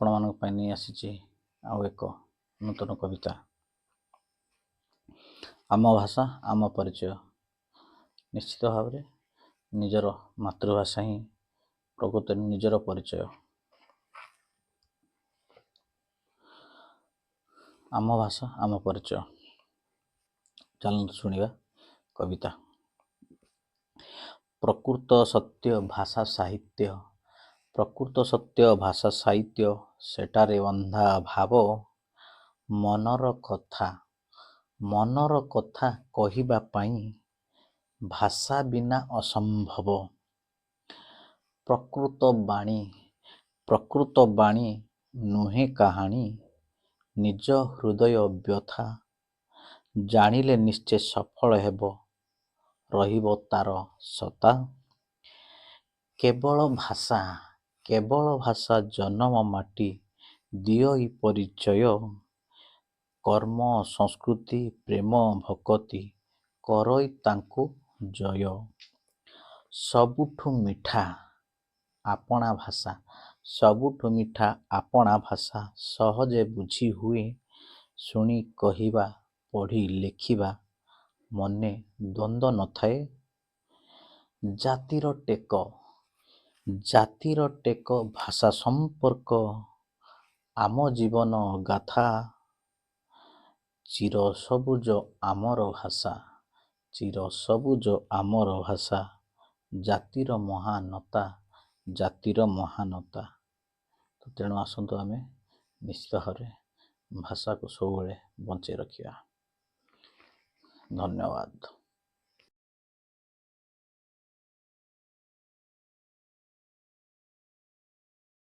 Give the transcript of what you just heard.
ଆପଣମାନଙ୍କ ପାଇଁ ନେଇ ଆସିଛି ଆଉ ଏକ ନୂତନ କବିତା, ଆମ ଭାଷା ଆମ ପରିଚୟ। ନିଶ୍ଚିତ ଭାବରେ ନିଜର ମାତୃଭାଷା ହିଁ ପ୍ରକୃତରେ ନିଜର ପରିଚୟ। ଆମ ଭାଷା ଆମ ପରିଚୟ। ଚାଲନ୍ତୁ ଶୁଣିବା କବିତା। ପ୍ରକୃତ ସତ୍ୟ ଭାଷା ସାହିତ୍ୟ, ପ୍ରକୃତ ସତ୍ୟ ଭାଷା ସାହିତ୍ୟ, ସେଠାରେ ବନ୍ଧା ଭାବ। ମନର କଥା, ମନର କଥା କହିବା ପାଇଁ ଭାଷା ବିନା ଅସମ୍ଭବ। ପ୍ରକୃତ ବାଣୀ, ପ୍ରକୃତ ବାଣୀ ନୁହେଁ କାହାଣୀ, ନିଜ ହୃଦୟ ବ୍ୟଥା ଜାଣିଲେ ନିଶ୍ଚେ ସଫଳ ହେବ, ରହିବ ତାର ସତ୍ତା। କେବଳ ଭାଷା, କେବଳ ଭାଷା ଜନମ ମାଟି ଦିଅଇ ପରିଚୟ, କର୍ମ ସଂସ୍କୃତି ପ୍ରେମ ଭକତି କରଇ ତାଙ୍କୁ ଜୟ। ସବୁଠୁ ମିଠା ଆପଣା ଭାଷା, ସବୁଠୁ ମିଠା ଆପଣା ଭାଷା ସହଜେ ବୁଝି ହୁଏ, ଶୁଣି କହିବା ପଢ଼ି ଲେଖିବା ମନେ ଦ୍ୱନ୍ଦ୍ୱ ନଥାଏ। ଜାତିର ଟେକ, ଜାତିର ଟେକ ଭାଷା ସମ୍ପର୍କ, ଆମ ଜୀବନ ଗାଥା। ଚିର ସବୁଜ ଆମର ଭାଷା, ଚିର ସବୁଜ ଆମର ଭାଷା, ଜାତିର ମହାନତା, ଜାତିର ମହାନତା। ତ ତେଣୁ ଆସନ୍ତୁ ଆମେ ନିଶ୍ଚିତ ଭାବରେ ଭାଷାକୁ ସବୁବେଳେ ବଞ୍ଚେଇ ରଖିବା। ଧନ୍ୟବାଦ।